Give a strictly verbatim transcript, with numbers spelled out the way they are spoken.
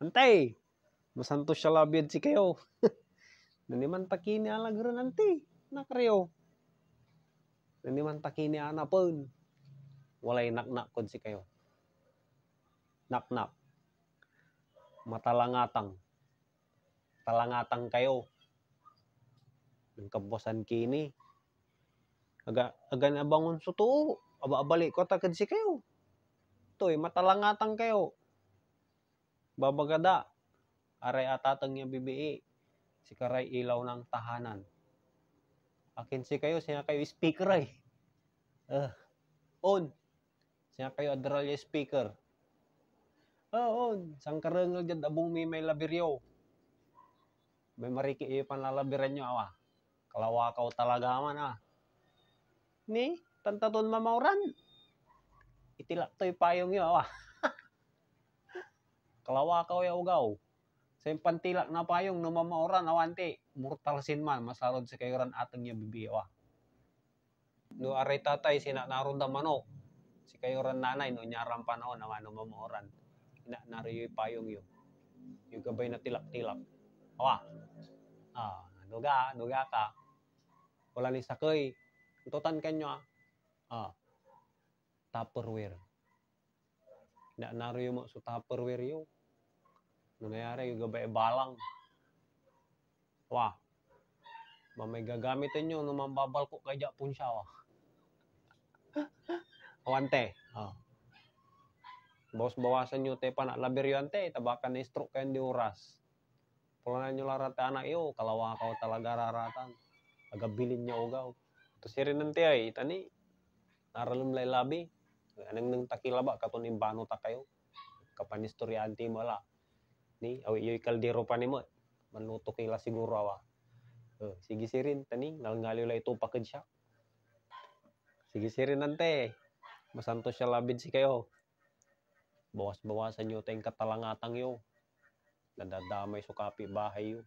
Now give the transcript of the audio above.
Antay, masantos ya labi ed sikayo. Naniman ta kini alagaren, anti, nakriyo. Naniman ta kini anapen. Walay naknak kod sikayo. Naknak. Matalangatang. Talangatang kayo. Nen kabwasan kini, aga, aga nabangon so too, aba-, abalik ko ta ked sikayo. Toy, matalangatang kayo. Babaga da, aray atateng ya bibii, sikaray ilaw na tahanan. Akin sikayo, singa kayo speaker ay. Eh, on, singa kayo aderal ya speaker. Eh, on, sankarengel diad abung mi may labir yo. May mariki yo panlalabiran yo, awa. Kalawakaw talaga man, ah. Ni, tantaton mamauran. Itilak toy payong yo, awa. Kalawakaw ya ugaw. Say pantilak na payong no mamauran, awa anti, mortal sin man, masalod sikayo ran ateng ya bibii, awa. No aray tatay, sinanaro da manok, sikayo ran nanay, no nyaran panaon, awa, no mamauran, inanaro yoy payong yo. Yo gabay na tilak-tilak. Awa. Ah, duga, duga ka. Wala ni sakey. Antotan kanyo, ah. Ah. Tupperware. Inanaro yo met so Tupperware yo. No nayari, gabay balang. Wa. Mamay gagamiten yo no mambabalkot kay dia ponsia, wa. Awa anti. Ah. Bawas-bawasan yo tay panalabir yo anti, ta baka na-stroke kayon di oras. Pulanan yo la ra tay anak yo, kalawakaw talaga ra ratan. Agabilin ya ugaw. To sirin anti ay, itani. Naralem lay labi. Anengneng ta ki labat, katon imbano ta kayo. Kapanistoryaan ti mo la. Ni, awi yoy kaldero pa ni met. Manluto ki la siguro, awa. Eh, sige sirin, tani, ngalngal yo la itupak ed siak. Sige sirin anti. Masantos ya labid sikayo. Bawas-bawasan yo tay inkatalangatang yo. Nadadamay so kapibahay yo.